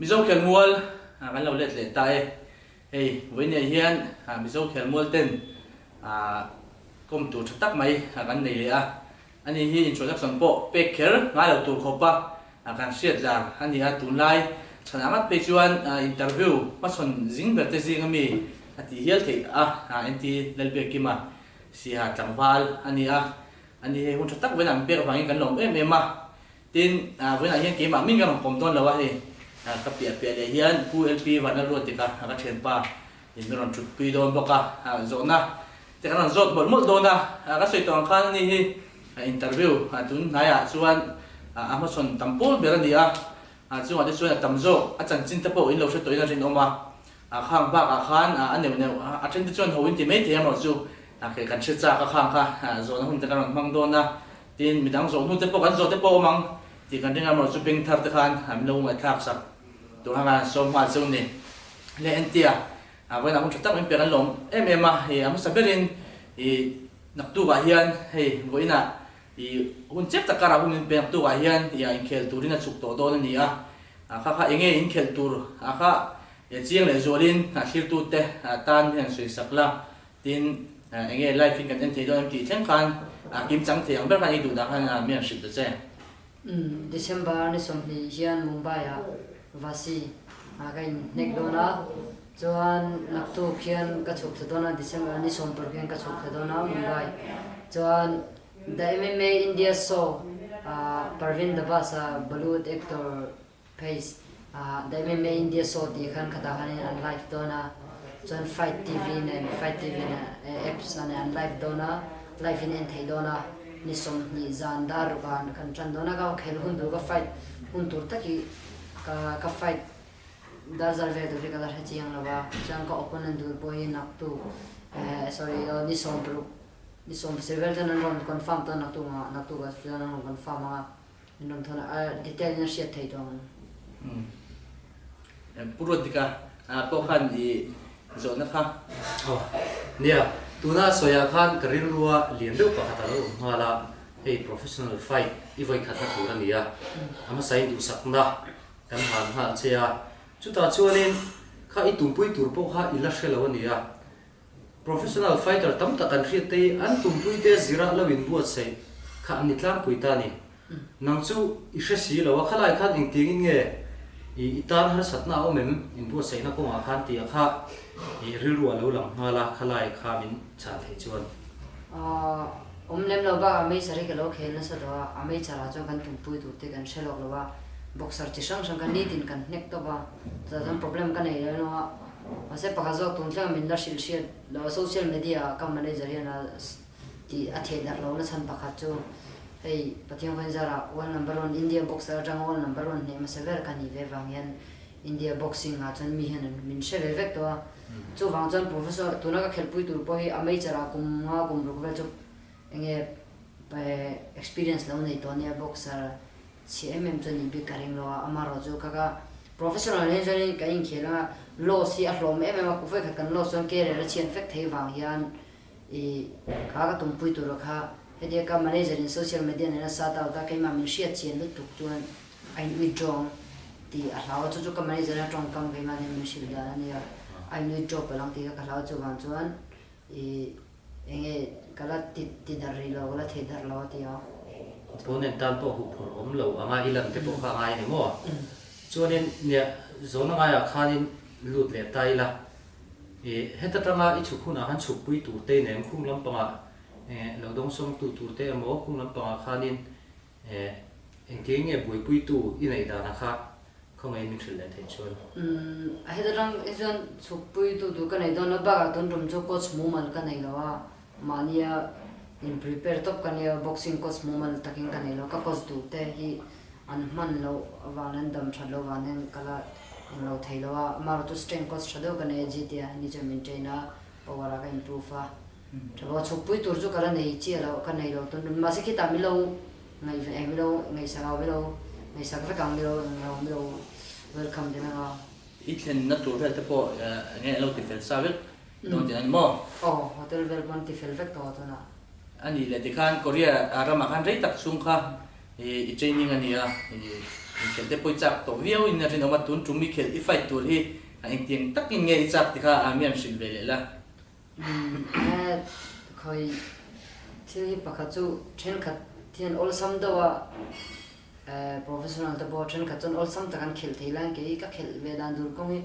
Mizo khelmual kan lo let leh ta e. Hei vawiinah hian Mizo khelmual ten kawm tur tha tak mai kan nei leh a. Ani hi introduction pawh pek kher ngai lo tur khawpa kan hriat lar a ni a. Tunlai chhanah ngat phei chuan interview hmachhawn zing ber te zinga mi a tih hial theih a, NT Lalbiakima Siha tlangval a ni a. Ani hei hun tha tak vawiinah min pek avangin kan lawm em em a. Tin, vawiinah hian keimah min ka rawn kawm dawn lo a hei, ka piah piah leh hian Pu LP Vanlalruat tika ka thianpa in min rawn thutpui dawn bawk a, zawhna te kan rawn zawt mawlh mawlh dawn a, ka sawi tawh ang khan ani hi interview tun hnaiah chuan a hmachhawn tam pawl ber a ni a, chungah te chuan a tam zawk a chanchin te pawh in lo hre tawhin a rinawm a, khang bakah khan a neuh neuh a then te chuan ho in ti maithei amarawh chu kei kan hre chak a khang kha zawhna hun te kan rawn hmang dawn a. Tin, midang zawh hnu te pawh kan zawh te pawh awm ang tih kan ring a, amaherawhchu beng thar te khan min lo ngaihthlak sak tur khan an sawm nghal cheu ni. Le entia, vawiinah hun tha tak min pek an lawm em em a, hei a hmasa berin i naktukah hian hei vawiinah i hun chep tak karah hun min pe naktukah hian i a inkhel turin a chhuk tawh dawn a ni a, kha kha enge inkhel tur a kha chiang leh zualin thlirtute tan hian sawi sak la. Tin, eng nge live in kan en thei dawn em tih thleng khan kim chang thei ang ber khan i duh dan khan mi an hrilh ta che. Umm, December ni 20 hian Mumbai ah Vasi ah ka in hnek dawn a, chuan naktuk hian ka chhuk thla dawn a, December ni 16 hian ka chhuk thla dawn a Mumbai, chuan The MMA India Show ah Parveen Dabas a Bollywood actor Face ah The MMA India Show tih khan khatah khanin an live dawn a, chuan Fight TV nen Fight TV nen apps ah nen an live dawn a, live in en theih dawn a, ni 20 zan dar ruk ah kan tan dawn a, ka khel hun tur ka fight hun tur tak hi ka ka fight dar zar vel tur hi ka la hre chiang lo a, chuan ka opponent tur pawh hi naktu eh sorry ni 60 ni 17 vel chuan an rawn confirm dawn naktu ah naktuk ah chuan an rawn confirm ang a. Min rawn thawn a, detail in a hriat theih tawh ang. Pu Ruatika pawh khan i zawhna kha. Aw, nia, tuna sawiah khan ka rilrua lian deuh pakhat a lo awm nghal a, hei professional fight i vawi khatna tur a ni a, a hmasain duhsakna kan han nghal che a, chutah chuanin kha i tumpui tur pawh kha i la hre lo a ni a, Professional fighter tam tak an hriat te hi an tumpui te zirah lo inbuatsaih kha an ni tlangpui ta a ni. Nang chu i hre si lo a, khalai khan engtiangin nge i i tan harsatna a awm em inbuatsaihna kawngah khan tih a kha i rilru a lo lang nghal a, khalai kha min chhan theih chuan. Awm lem lo bakah meichar hi ka lo khel nasa tawh a, a meicharah chuan kan tumpui tur te kan hre lawk lo a, boxer chi hrang hrang kha nitin kan hnek tawp a, chutah chuan problem ka nei leh lo a, Mahse pakhat zawk tun thleng min la hrilh hriat lo a, social media ah ka manager hian a tih a theih darh lohna chhan pakhat chu hei Pathian khawiin zarah world number one India boxer atanga world number one hneh hmasa ber ka nih ve vang hian India boxing ah chuan mi hian min hre ve vek tawh a, chuvang chuan professor tuna ka khelhpui tur pawh hi a major ah kum nga kum ruk vel chu enge experience lo nei tawh ania boxer chhe em em chu a nih bik ka ring lo a, amaherawhchu ka ka Professional hian chuanin kan inkhel anga loss hi a hlawm em em a, vawikhat kan loss chuan career a chhiat vek thei vang hian ih kha ka tumpui tur kha hetia ka manager in social media nena sat out a keimah min hriat chian lutuk chuan a in withdraw ang tih a hlau a, chu chu ka manager a tawngkam keimah nen min hrilh dan a nia, a in withdraw palh ang tih kha ka hlau a chuvang chuan ih enge ka la ti ti darh rih lo ka la thei darh lo a ti a. Opponent tan pawh huphurh awm lo anga i lan te pawh kha a ngai a ni maw? Chuanin nia zawhna ngaiah khanin lut leh ta ila i heta tanga i chhuk hunah khan chhukpui tur te i nei ang khung lampangah lo dawngsawngtu tur te emaw khung lampangah khanin Engtin nge buaipuitu i neih danah kha khawngaih min hrilh leh theih chuan? Umm, a heta tang hi chuan chhukpuitu tur ka nei dawn lo, bakah tun tum chu coach mumal ka nei lo a, mahnia in prepare tawp ka nia, boxing coach mumal takin ka nei lo, ka coach duh te hi an hman loh avang an dam that loh vang hian ka la eng lo thei lo a, amaherawhchu strength coach tha deuh ka nei a, GT ah ni chuan min train a, power ah ka improve a. Tha bawk a, chhukpui tur chu ka la nei chiah lo, ka nei lo tawn tawn. Mahse khitah min lo ngaih ve eh, min lo ngaihsak au, min lo ngaihsak vek ang, min lo englo, min lo welcome deuh vek a. I thlenna tur vel te pawh enge an lo ti fel sa vek dawn tih a ni maw? Aw, hotel vel pawh an ti fel vek tawh a tunah. A nih leh tikhan Korea ramah khan rei tak chhung kha i training a ni a, i. Inkhelh te pawh i chak tawh viau in a rinawm a, tun tum i khelh i fight tur hi engtiang takin nge i chak ti kha a mian hrilh ve leh la. Umm he khawi thil hi pakhat chu thenkhat hian awlsam deuh a professional te pawh thenkhat chuan awlsam tak an khelh thei lai kei ka khelh ve dan tur kawng hi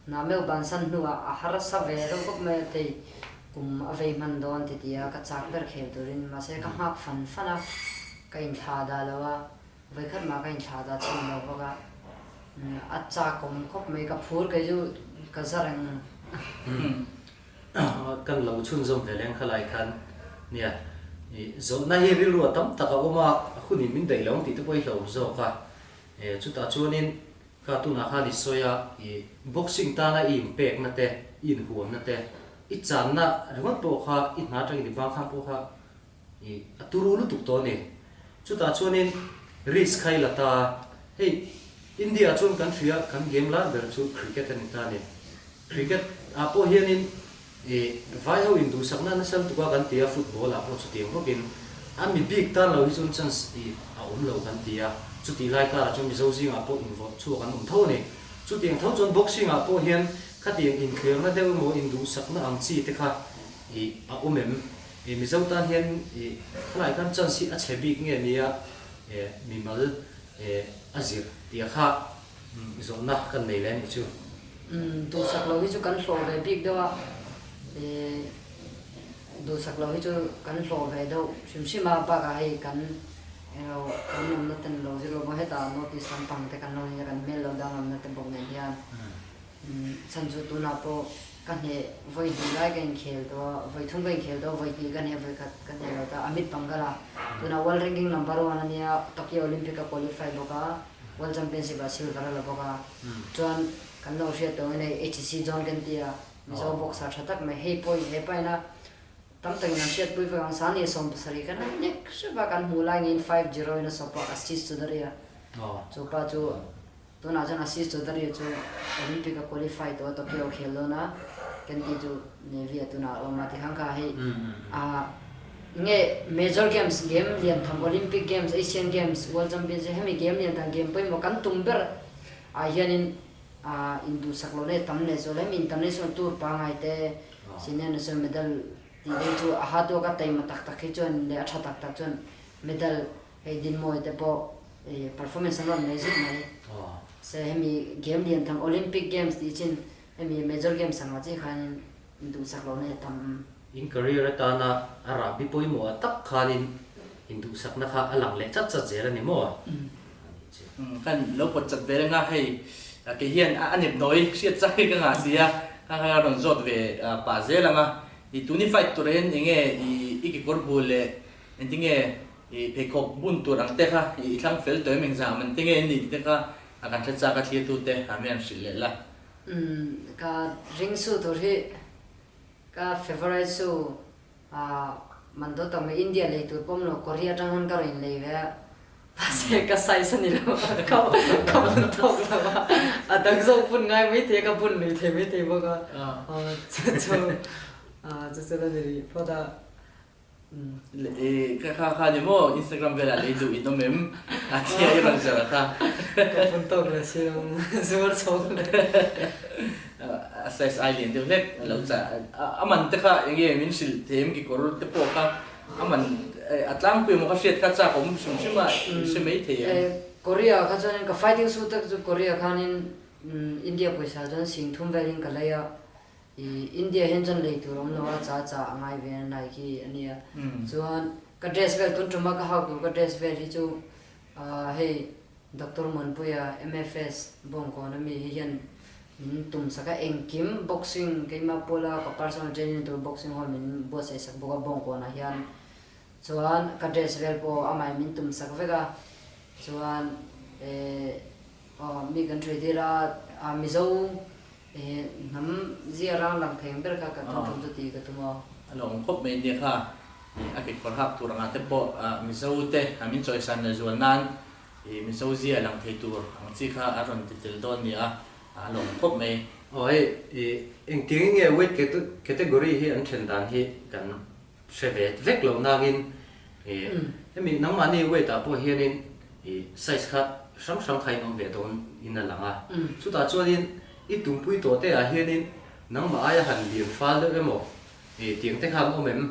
hna meuh bansan hnuah a harsa ve deuh khawp mai a thei kum a vei hman dawn ti ti a ka chak ber khel turin mahse ka nghak fan fan a ka inthla dah lo a. Vawikhat mah ka inthlah dah chhin lo bawk a, a chak awm khawp mai, ka phur kei chu ka za reng. Kan lo chhunzawm ve leng khalai khan nia, zawhna hi rilru a tam tak a awm a, hunin min daih lo ang tih te pawh i hlauhawm zawk a, chutah chuanin kha tunah khan i sawi a, i boxing tana i inpekna te, i inhuamna te, i channa ringawt pawh kha i hna atangin i bang khan pawh kha I a turu lutuk tawh a ni. Chutah chuanin risk kha i la ta a, hei India ah chuan kan hria kan game lar ber chu cricket a ni ta a ni. Cricket ah pawh hianin i vai ho induhsakna nasa lutuk a kan ti a, football ah pawh chutiang bawkin a mi bik tan lo hi chuan chance i a awm lo kan ti a, chutih lai karah chuan Mizo zingah pawh invawrh chhuak an awm tho a ni. Chutiang tho chuan boxing ah pawh hian khatiang inthliarna deuh emaw induhsakna ang chi te kha i a awm em? I Mizo tan hian i khalai khan chance hi a chhe bik nge nia e mimal e a zir tih a kha zawhna kan nei leh a nih chu. Umm duhsak lo hi chu kan hlawh ve bik deuh a, e duhsak lo hi chu kan hlawh ve deuh hrim hrim a, bakah hei kan eng kan awmna ten lo zir lo bawk hetah North East lampang te kan lo ni a kan hmel lo danglamna te bawk nen hian Chhan chu tunah pawh ka hneh vawi hnih lai ka inkhel tawh a, vawi thum ka inkhel tawh a, vawi hnih ka hneh vawi khat ka hneh lo ta a, Amit Pangal a, tunah World Ranking Number One a nia, Tokyo Olympic a qualify bawk a, World Championship ah silver a la bawk a, chuan kan lo hriat tawh angin hei HC John kan ti a, Mizo boxer tha tak mai, hei pawh he pain a tam takin an hriatpui vek ang, Sani 70 kan han nek hrep a, kan hmuh lai ngeiin 5-0 in a sawp a, Ashish Chaudhary a, chupa chu. Tunah chuan Ashish Chaudhary chu Olympic a qualify tawh a, Tokyo a khel dawn a, Kenty chu Navy ah tunah a awm a, tikhan kha hei ah nge major games game lian tham Olympic games, Asian games, World Championship hemi game lian tham game pawimawh kan tum ber ah hianin ah induhsak loh leh tam leh zual hemi international tour pangngai te senior national medal tih te chu a ha tawk a taima tak tak hi chuan leh a tha tak tak chuan medal hei dinmawi te pawh I performance an rawn nei zut mai. Se hemi game lian tham Olympic games tih chin hemi major games ang ah chi khanin induhsak lohna hi a tam. In career atana a rahbi pawimawh ah tak khanin induhsakna kha a lang leh chat chat zel a ni maw? Anih chu. Kan lo pawt chat ve reng a, hei kei hian a nep nawi hriat chak hi ka ngah si a, kha kha rawn zawt ve pah zel ang a. I tuni fight turin enge i kekawr bul leh engtinge I pheikhawk bun tur ang te kha i thlang fel tawh em engzah man te nge an nih tih te kha a kan hre chak a thlir tu te a mian hrilh leh la. Umm ka ring su tur hi ka favorite su a man dawt tak mai India lei tur pawm lo Korea atang khan ka rawn in lei ve a mahse ka size a ni lo a ka ka bun tawk lo a a dang zawk bun ngai maithei a ka bun lui thei maithei bawk a chu chu chu chu la ni rih phawt a. Ka kha kha ni maw Instagram velah lei duh in awm em? A tia i rawn zar a kha. Ka phun tawk le si lo zuar chhawk le. A size ai lian deuh hlek a lo chah. A man te kha eng nge min hrilh thei em kekawr te pawh kha a man a tlangpui emaw ka hriat kha chak awm hrim hrim a in hre mai thei em? Korea kha chuanin ka fighting suit tak chu Korea khanin India pawisa chuan singthum velin ka lei a. I India hian chuan lei tur awm lo a, cha cha a ngai ve a Nike a nia. Chuan ka dress vel tun tuma ka hauh tur ka dress vel hi chu hei Doctor Muanpuia MFS Bawngkawn ami hi hian min tum sak a, engkim boxing keimah pawla ka personal training tur boxing hall min buatsaih sak bawk a Bawngkawnah hian. Chuan ka dress vel pawh amah in min tum sak vek a, chuan mi kan ṭhui tir a, Mizo He hnam zia rang lang thei ang ber kha ka tum tum chu ti ka tum aw. A lo awm khawp mai nia kha a kekawr hak tur anga te pawh Mizo te a min chawisan leh zual nan i Mizo zia lang thei tur ang chi kha a rawn ti tel dawn nia a lo awm khawp mai. Aw hei i engtiangin nge weight category hi an then dan hi kan hre ve vek lo nangin i hemi nangmahni weight ah pawh hianin i size kha. hrang hrang kha in awm ve dawn in a lang a. Chutah chuanin i tumpui tawh te ah hianin nangmah aia han lian fal deuh emaw eh tiang te kha an awm em?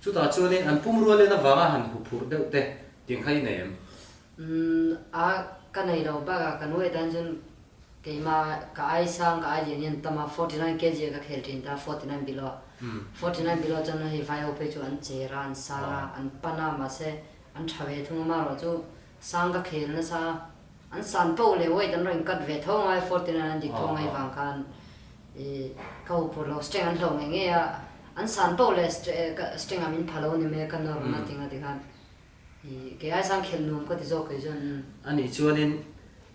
Chutah chuanin an pumrua len avanga han huphurh deuh te tiang kha i nei em? Umm a ka nei lo bakah ka nuai tan chuan keimah ka ai sang ka ai lian hian tam a 49 kg a ka khel thin ta 49 below 49 below chuan hei vai ho phei chu an cher a an sang a an pan a mahse an tha ve thung a marawh chu sang ka khel nasa an san poh leh weight an rawn cut ve tho ngai 49 an dik tho ngai vang khan ih ka huphurh lo strength an hloh ngei ngei a an san poh leh strength ah min pha lo ni mai a ka nawr nothing a tikhan I kei ai sang khelh nuam ka ti zawk kei chuan. A nih chuanin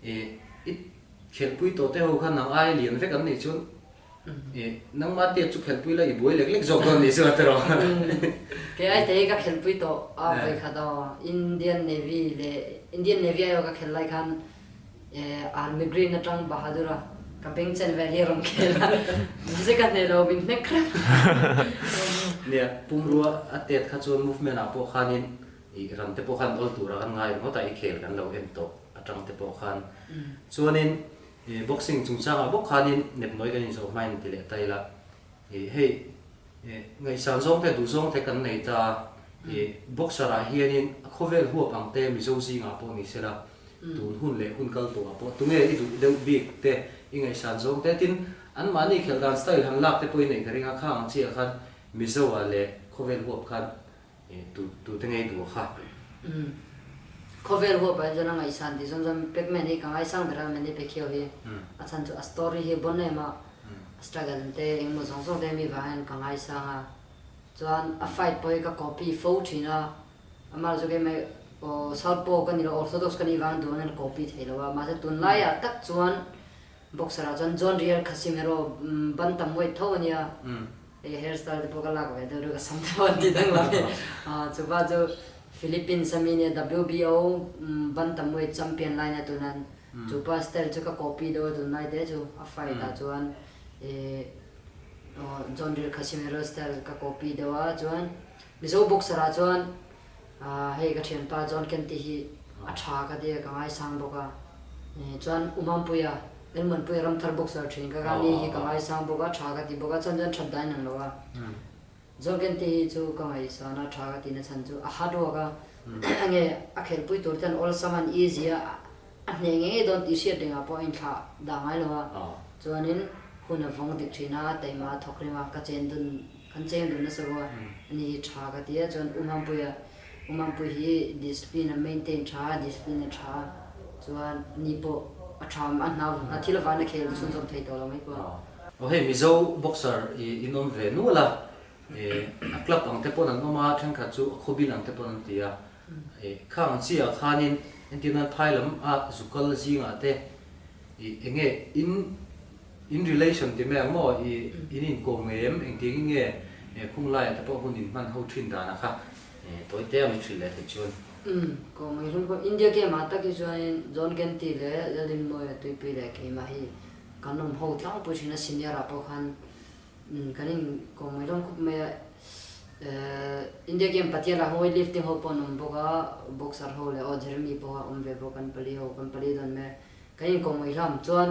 i i khelhpui tawh te ho kha nang ai lian vek an nih chuan i nangmah tiat chu khelhpui la i buai lek lek zawk dawn nih chuan tiraw. Kei ai te hi ka khelhpui tawh a vawikhat aw Indian Navy leh Indian Navy aiawh ka khelh lai khan Army Green atang Bahadur a ka beng chen vel hi a rawn khel a, mahse ka hneh lo min hnek reng. Nia, pumrua a tet kha chuan movement ah pawh khanin i ram te pawh khan awl tura kan ngai ringawt a, i khel kan lo en tawh atang te pawh khan. Chuanin boxing chungchangah bawk khanin nepnawi kan inzawh hmain ti leh ta ila, hei ngaihsan zawng te duh zawng te kan nei ta a, boxer ah hianin a khawvel huap ang te Mizo zingah pawh ni sela, Tun hun leh hun kal tawhah pawh tunge i duh deuh bik te, i ngaihsan zawng te, tin anmahni khelh dan style han lak te pawh i neih ka ring a, kha ang chiah khan Mizo-ah leh khawvel huap khan tu tute nge i duh a kha? Umm. Khawvel huap ah hian chuan a ngaihsan tih zawng chuan Pacman hi ka ngaisang ber a, Manny Pacquiao hi a chhan chu a story hi bon em a, a struggle te engemaw zawng zawng te mi vang hian ka ngaisang a, chuan a fight pawh hi ka copy fo thin a, Amah chu keimah aw Southpaw ka ni lo, Orthodox ka nih vang duh angin copy thei lo a, mahse tunlaiah tak chuan boxer ah chuan John Riel Casimero bantam weight tho a nia, hei hair style te pawh ka lak ve deuh deuh ka sam te pawh an ti danglam e, chupa chu Philippines ami nia WBO bantam weight champion lai nia tunan chupa style chu ka copy deuh a tunlai te chu a fight ah chuan John Riel Casimero style ka copy deuh a chuan Mizo boxer ah chuan hei ka thianpa John Kenti hi a tha ka ti a, ka ngaisang bawk a. Chuan Umampuia, Elmuanpuia Ramthar boxer thin ka ka ni hi ka ngaisang bawk a, tha ka ti bawk a, chuan chuan that dan ang lo a. John Kenti hi chu ka ngaihsan a, tha ka ti na chhan chu a hard work a, enge a khelpui tur ten awlsam an easy a, a hneh ngei ngei dawn tih hriat rengah pawh a inthlah dah ngai lo a, chuanin hun a vawng dik thin a, taima a thawk reng a, ka chen dun kan cheng dun nasa bawk a, ani hi tha ka ti a, chuan U Mampuia, U Mampui hi discipline a maintain tha a, discipline a tha a, chuan ani pawh a tha a hna a thil avangin a khel chhunzawm thei tawh lo mai pawh a. Aw hei Mizo boxer i inawm ve nual a, a club ang te pawn an awm a, thenkhat chu a khawbil ang te pawn an ti a, Kha ang chiah ah khanin entir nan phai lam a zu kal zingah te i enge in in relation ti mai ang maw i in inkawm ngei em engtiangin nge khung laiah te pawh hun in hman ho thin danah kha tawi te a min hrilh leh theih chuan. Umm kawm ngei hlawm kawm India game ah tak hi chuanin John Kenty leh Lalrinmawia Tuipui leh keimah hi kan awm ho tlangpui thin a senior ah pawh khan Kan inkawm mai hlawm khawp mai a, India game Patiala ho weight lifting ho pawh an awm bawk a, boxer ho leh aw Jeremy pawh a awm ve bawk an pali ho kan pali dawn mai a, kan inkawm mai hlawm chuan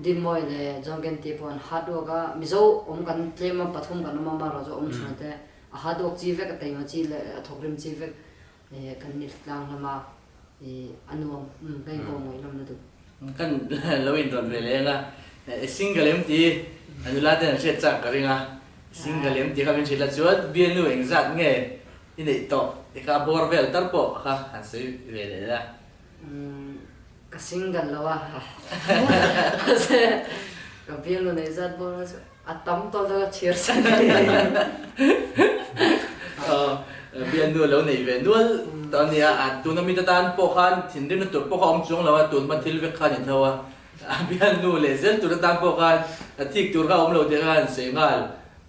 Dinmawi leh John Kenti pawh an hard work a, Mizo awm kan tlem a pathum kan awm a amaherawh chu awm chhun te a hard work chi vek a taima chi leh a thawkrim chi vek kan ni tlang hlawm a, a nuam kan inkawm mai hlawm lutuk. Kan lo inrawn ve leng a, single em ti a nula ten an hriat chak ka ring a, single em ti kha min hrilh a chuan bialnu engzat nge i neih tawh ti kha a bawr vel tar pawh kha han sawi ve leh la. Ka single lo a, mahse ka bialnu neih zat bawr kha chu a tam tawh zawk a chhiar san a ni. Bialnu a lo nei ve nual tawh a nia, tuna mite tan pawh khan thinrimna tur pawh kha a awm chuang lo a, tun hma thil vek khan i tho a, bialnu leh zel tur atan pawh khan thik tur kha a awm lo tih kha han sawi nghal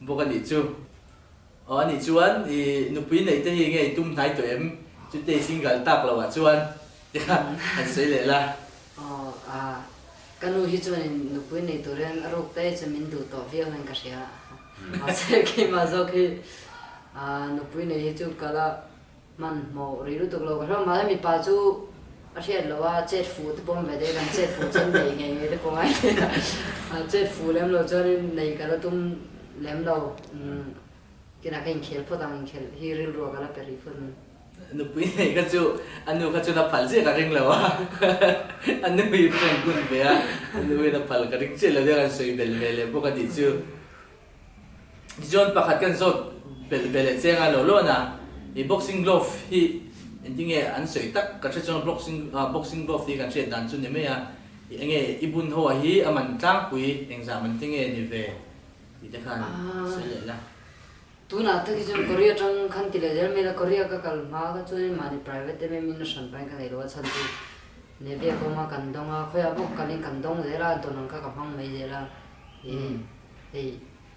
bawk a nih chu. Aw a nih chuan i nupui neih te hi nge i tum hnai tawh em? Chute i single tak lo ah chuan ti kha han sawi leh la. Aw a, ka nu hi chuan in nupui nei tur hian a ruk te chu min duh tawh viau hian ka hria. Mahse keimah zawk hi nupui nei hi chu ka la hmanhmawh rih lutuk lo ka hria. Mahse mipa chu a hriat loh a chet fuh te pawm ve te kan chet fuh chuan nei ngei ngei te pawh ngai a chet fuh lem lo chuanin nei ka la tum lem lo kinah ka inkhel phawt ang inkhelh hi rilru ah ka la pe rih phawt ang. Nupui nei kha chu a nu kha chuan a phal chiah ka ring lo a, a nu hi prank hun ve a, a nu hian a phal ka ring chiah lo nia kan sawi belh ve leh bawk a nih chu. Tichuan pakhat kan zawt belh ve leh chiang a lo lawn a, i boxing glove hi engtinge an sawi tak ka hre chuan boxing boxing glove tih kan hriat dan chu ni mai a, i enge i bun ho ah hi a man tlangpui engzah man tinge ni ve tih te khan sawi leh la. Tunah tak hi chuan Korea atang khan ti leh zel mai la, Korea ka kal hma kha chuan mahni private em em in a hran pahin ka nei lo a chhan chu Navy a kawm a kan dawng a, khawiah bawk kalin kan dawng zel a, dawn ang kha ka hmang mai zel a, ih hei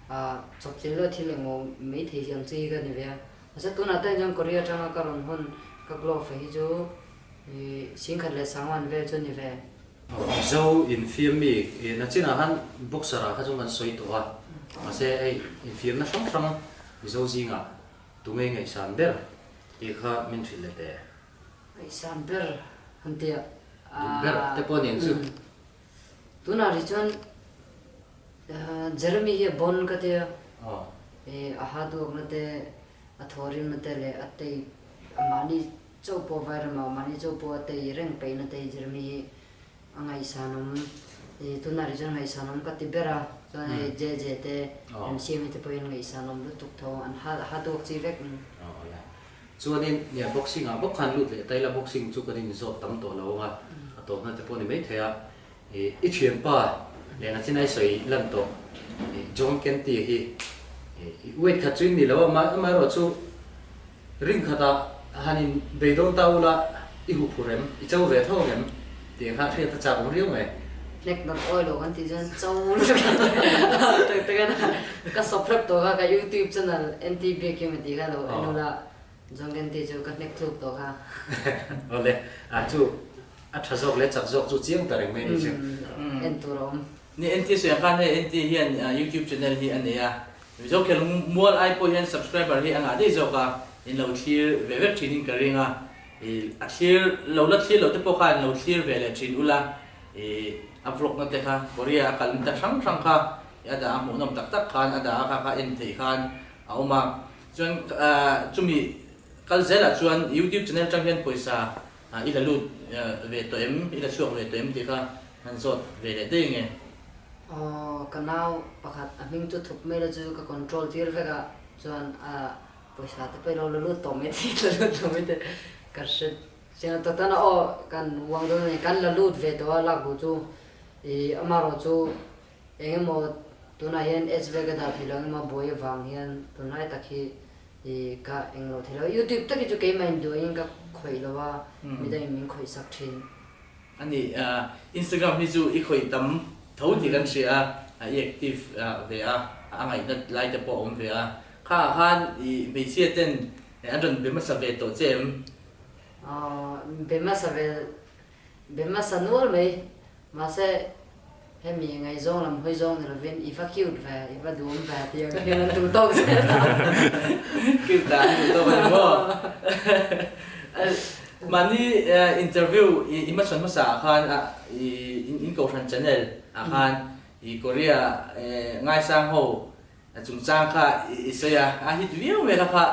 ah chawpchilh leh thil engmaw mai thei ang chi hi ka ni ve a, mahse tunah tak hi chuan Korea atanga ka rawn hawn ka glove hi chu ih singkhat leh sangwan vel chu ni ve. Mizo infiam mi nachinah khan boxer ah kha chuan kan sawi tawh a, mahse hei infiamna hrang hrang Mizo zingah tunge ngaihsan ber tih kha min hrilh leh teh. Ngaihsan ber han ti a. Duh ber te pawh nen chu. Tunah rih chuan Jeremy hi a bon ka tia, a hard work na te, a thawhrimna te leh a tei mahni Chaw pawh Vairama mahni chaw pawh a tei reng peihna te hi Jeremy hi a ngaihsanawm i tunah rih chuan ngaihsanawm ka ti ber a, chuan hei JJ te MCM te pawhin ngaihsanawm lutuk tho an ha duak chi vek. Awle. Chuanin nia boxing ah bawk khan lut leh ta ila boxing chu kan inzawt tam tawh lo ang a, a tawpna te pawh ni mai thei a, i i thianpa leh nachin ai sawi lan tawh i John Kenty hi i weight khat chu in ni lo a, amaherawh chu Ring khatah han in bei dawn ta ula i huh phur em? I cho ve tho ang em? Tih kha hriat a chak awm riau mai. Hnek nat awi lo kan tih chuan cho lutuk tak tak a ka subscribe tawh kha ka youtube channel NT Biakim a tih kha lo en ula John Kenty chu ka hnek tluk tawh kha. Awle, a chu a tha zawk leh chak zawk chu chiang ta reng mai a ni chu. En tur a awm. Ni NT sawi ang khan hei NT hian youtube channel hi a nei a, Mizo khel mual ai pawh hian subscriber hi a ngah daih zawk a, in lo thlir ve vek thin in ka ring a, i a thlir lo la thlir lo te pawh khan lo thlir ve leh thin ula, i a vlog na te kha Korea a kalna te hrang hrang kha i a dah a hmuhnawm tak tak khan a dah a kha kha en theih khan a awm a, chuan chumi kal zelah chuan youtube channel atang hian pawisa i la lut ve tawh em, i la chhuak ve tawh em tih kha han zawt ve leh daih nge. Aw ka nau pakhat a hming chu thup mai la chu ka control tir vek a chuan a pawisa te pawh i lo la lut tawh mai thei la lut tawh mai thei ka hre chiang a tawtana aw kan uang dawn a ni kan la lut ve tawh a lak duh chu ih amaherawh chu eng emaw tunah hian ads vel ka dah thei lo eng emaw buai avang hian tunlai tak hi ih ka eng lo thei lo youtube tak hi chu keimah in duain ka khawih lo a midangin min khawih sak thin. A ni, Instagram hi chu i khawih tam tho tih kan hria a, i active ve a, a ngaihna lai te pawh a awm ve a. Kha ah khan i hmeichhia ten an rawn be hmasa ve tawh che em? Aw, be hmasa ve, be hmasa nual mai. Mahse, hemi ngaihzawng lam hawi zawng ni lovin i va cute ve, i va duhawm ve tih ang hian an duh tawk zel a. Cute dah an duh tawk a ni maw? Mahni interview i hmachhawn hmasa ah khan i in kohhran channel ah khan i Korea ngaisang ho chungchang kha i sawi a, a hit viau mai kha kha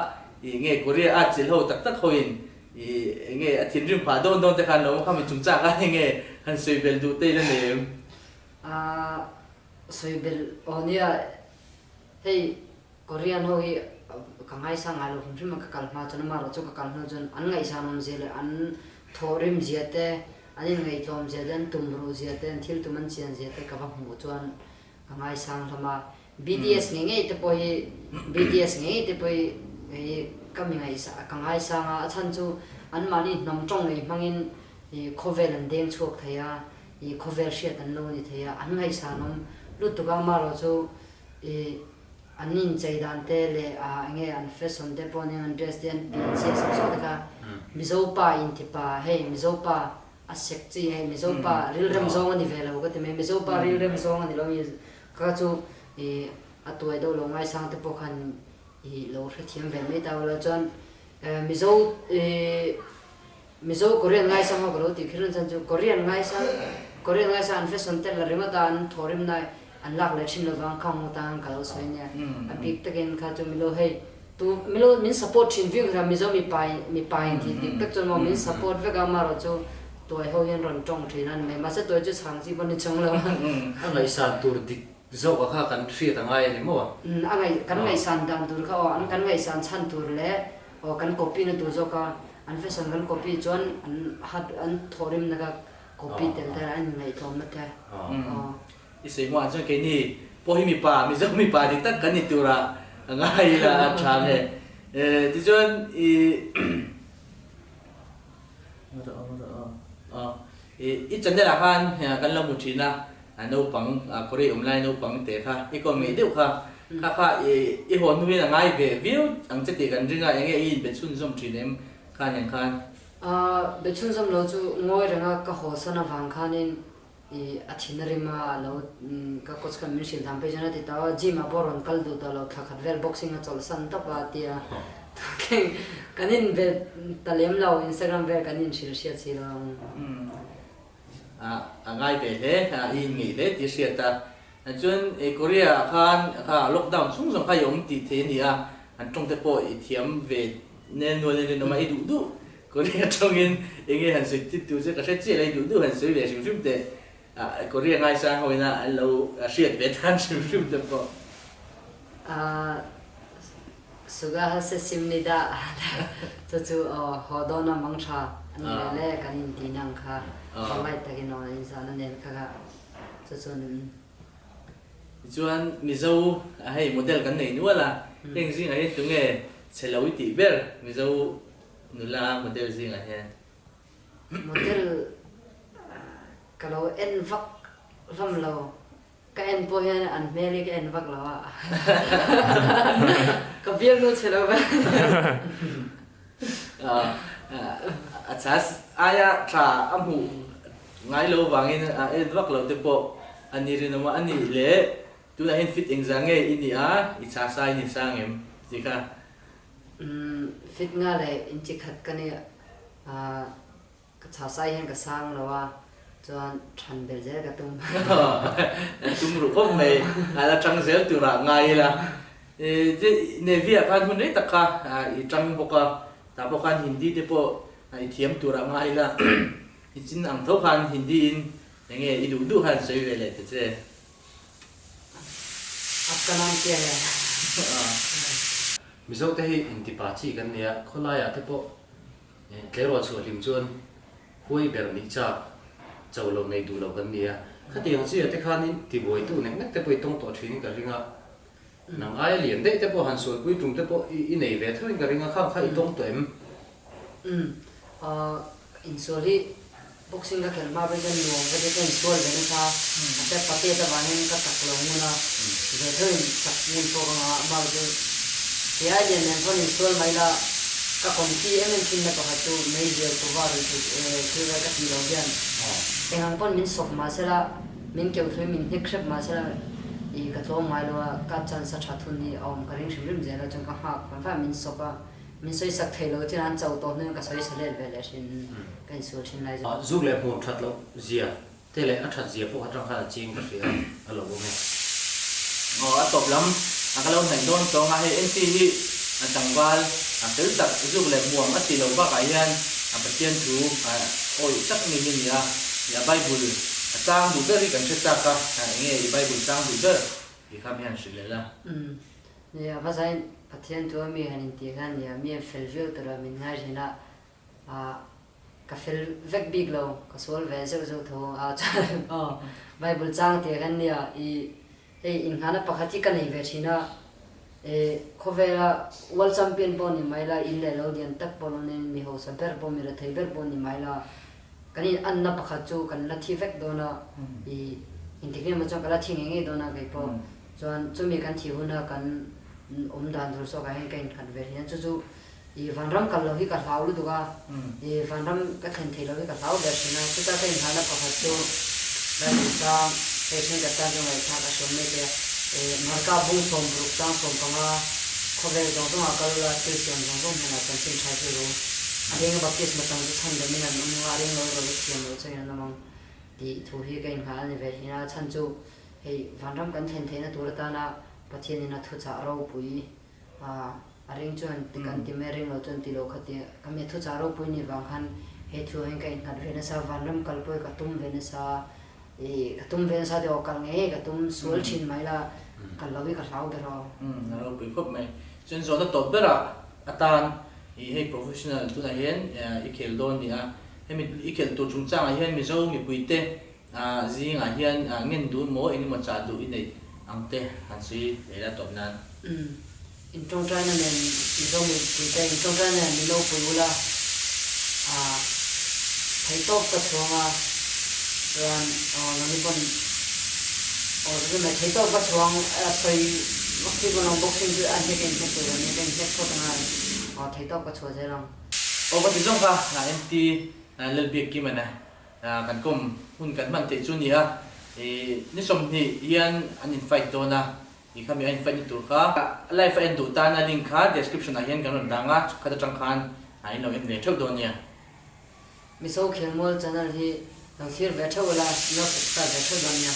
i nge Korea a chilh ho tak tak ho in i nge a thinrim phah dawn dawn te khan lo kha mi chungchang kha enge han sawi belh duh te ila nei em? A sawi belh aw nia hei Korean ho hi ka ngaisa ngai lo hrim hrim a, ka kal hma chuan amaherawh chu ka kal hnu chuan an ngaihsan awmzia leh an thawhrim zia te, an inngaihtlawm zia te, an tumruh zia te, an thil tum an chian zia te ka va hmuh chuan ka ngaisang hlawm a. BTS ngei ngei te pawh hi BTS ngei ngei te pawh hi hei ka mi ngaihsa ka ngaisang a, a chhan chu anmahni hnam tawng ngei hmangin ih khawvel an deng chhuak thei a, ih khawvel hriat an lo ni thei a, an ngaihsan awm lutuk a, amaherawh chu ih An inchei dan te leh ah enge an fashion te pawh nen an dress te an pian chiah sawk sawk te kha Mizo pa inti pa hei Mizo pa a sek chi hei Mizo pa rilrem zawng a ni ve lo ka ti mai Mizo pa rilrem zawng a ni lo mi kha chu ih a tuai deuh lo ngaisang te pawh khan ih lo hrethiam ve mai ta ula chuan Mizo ih. Mizo Korean ngaisang ho ka lo tih kher na chan chu Korean ngaisang Korean ngaisang an fashion tel la ringawt a an thawhrim na an lak leh thin lovang khang ho tan ka lo sawi nia a bik takin kha chu milo hei tu milo min support thin viau kha Mizo mipa mipa in tih dik tak chuan maw min support vek a amaherawh chu tuai ho hian rawn tawng thin a ni mai mahse tuai chu chhang chi pawh ni chang lo. A ngaihsan tur dik zawk a kha kan hriat a ngai a ni maw? A ngaih kan ngaihsan dan tur kha aw an kan ngaihsan chhan tur leh aw kan copy na tur zawk a An fashion kan copy chuan an hat an thawhrimna kha copy tel te an inngaihtlawmna te aw. I sawi hmuh ah chuan keini pawh hi mipa Mizo mipa dik tak kan ni tura a ngai ila a tha nge. Tichuan i i channel ah khan kan lo hmu thin a naupang Korea awm lai naupang te kha i kawm ngei deuh kha Kha kha i haw hnuin a ngai ve viau ang che tih kan ring a, enge i inbe chhunzawm thin em khan eng khan? Be chhunzawm lo chu ngawi renga ka haw san avang khanin i a thin a rim a, a lo ka coach khan min hrilh dan phei chuan a ti ta a, gym ah pawh rawn kal duh tawh lo, thla khat vel boxing a chawlhsan tawp a ti a, thleng kan inbe ta lem lo, Instagram vel kan inhrilh hriat si lo ang. A ngai ve hle, i inngeih hle tih a hriat a. Chuan Korea ah khan kha lockdown chhung zawng kha i awm tih thei a ni a, an tawng te pawh i thiam ve nel nual in rinawm a, i duh duh Korea tawngin enge han sawi tit tur che ka hre chiah la, i duh duh han sawi ve hrim hrim teh Korea ngaisang ho ina an lo hriat ve tan hrim hrim te pawh. Suga ha se sim ni dah chu chu aw haw dawn a mang tha a ni ve le kan in ti nang kha polite takin aw in zahna nen kha kha chu chu an Tichuan Mizo hei model kan nei nual a, heng zingah hian tunge chhe lo i tih ber Mizo nula model zingah hian? Model ka lo en vak hlawm lo. Ka en pawh hian an hmel hi ka en vak lo a. Ka bialnu che lo ve. A chas aia tha a hmuh ngai lo vangin a en vak lo te pawh a ni rinawm a, a nih leh tunah hian fit engzah nge i nih a, i chasa i ni sang em tih kha. Fit nga leh inchi khat ka nih a. Ka chhasai hian ka sang lo a, chuan than belh zel ka tum. Tum ruh khawp mai, a la tang zel turah ngai ila. Navy ah khan hun rei tak kha i tang bawk a, tah pawh khan Hindi te pawh i thiam turah ngai ila. I chin ang tho khan Hindi in enge i duh duh khan sawi ve leh ta che. Aapka naam kya hai? Mizo te hi intipa chi kan nia, khawlaiah te pawh Tleirawl chhuah hlim chuan huai ber nih chak cho lo nei duh lo kan ni a, khatiang chiah te khanin tibuaitu nek nek te pawh i tawng tawh thin ka ring a, nang aia lian daih te pawh han sualpui tum te pawh i nei ve tho in ka ring a, khang kha i tawng tawh em? Umm, insual hi boxing ka khelh hma phei chuan nuam ka ti, ka insual ve nasa, mahse patet avangin ka chak lo ngun a, ve tho in chak ngun pawh ka ngah, amah chu kei ai lian nen pawn insual mai la, ka confi em em thin na pakhat chu meizial kuva ri thut e thil vel ka tih loh hian eng ang pawn min sawp mahsela min keuh thlui min hnek hrep mahsela i ka tlawm ngai lo a, ka chance a that hun hi a awm ka ring hrim hrim zel a, chuan ka nghak fan fan min sawp a. Min sawisak thei lo chuan an cho tawh hnuin ka sawi sa let ve leh thin, ka insual thin lai zawk. Zuk leh hmun that loh zia te leh a that zia pawh atang khan a ching ka hria a lo awm e. Aw a tawp lam a ka lo hnaih dawn tawng a, hei NC hi a tlangval a fel tak zuk leh hmuam a tih loh bakah hian a Pathian thu a awih tak mi hi a ni a, a Bible a chang duh ber hi kan hre chak a, enge i Bible chang duh ber tih kha mi han hrilh leh la. Nia, va zain Pathian chu mi han intih khan nia, mi an fel viau tur a min ngai thin a, ah ka fel vek bik lo, ka sual ve zeuh zeuh tho a chuan aw Bible chang tih khan nia i hei inghahna pakhat hi ka nei ve thin a, e khawvela world champion pawh ni mai la, in leh lo lian tak pawh lo nen mi hausa ber pawh mi rethei ber pawh ni mai la, kan in anna pakhat chu kan la thi vek dawn a, i intik emaw chuan ka la thi ngei ngei dawn a kei pawh. Chuan chumi kan thih huna kan awm dan tur zawkah hian ka innghat ve thin a, chu chu i vanram kal lo hi ka hlau lutuk a, i vanram ka thlen theih lo hi ka hlau ber thin a, chuta ka innghatna pakhat chu Bible chang hei thenkhat tan chu ngaihthlak a hriam mai thei a, i Marka bung 60 chang 15 khawvel zawng zawngah kal ula thil siam zawng zawng hnenah chanchin tha chu ru. A ringa baptisma chang chu chhan damin an awm ang a, a ring lo erawh chu thiam loh changin an awm ang tih thu hi ka inngah a ni ve thin a. A chhan chu hei vanram kan thlen theihna tur atana Pathianin a thuchah ropui a a ring chuan ti kan ti mai, a ring lo chuan ti lo kha ti ka mi a thuchah ropui ni vang khan he thu ah hian ka innghat ve nasa, vanram kal pawh hi ka tum ve nasa, ih ka tum ve nasa tih aw kal ngei ngei ka tum sual thin mai la, kal lo hi ka hlau ber aw. Umm a ropui khawp mai. Chuan zawhna tawp berah atan ih hei professional tunah hian i khel dawn ni a, hemi i khelh tur chungchangah hian Mizo mipuite zingah hian ngen duh maw eng emaw chah duh i neih ang te han sawi leh la tawp nan. Umm in tawngtaina nen Mizo mipuite in tawngtaina nen min lo pui ula theihtawp ka chhuang a chuan aw nangni pawn aw chu mai theihtawp ka chhuang a sawi vak thil pawn awm boxing chu a hnek a inhnek tur a nia ka inhnek phawt anga aw theihtawp ka chhuah zel ang. Aw ka ti zawng kha MT Lalbiakkimana kan kawm hun kan hman theih chu a ni a, ni 20 hian an in fight dawn a, i khami a in fight ni tur kha live a en duh tan a link kha description ah hian kan rawn dang a, chukhat atang khan in lo en ve theuh dawn nia. Mizo Khelmual channel hi lo thlir ve theuh ula, lo subscribe ve theuh dawn nia.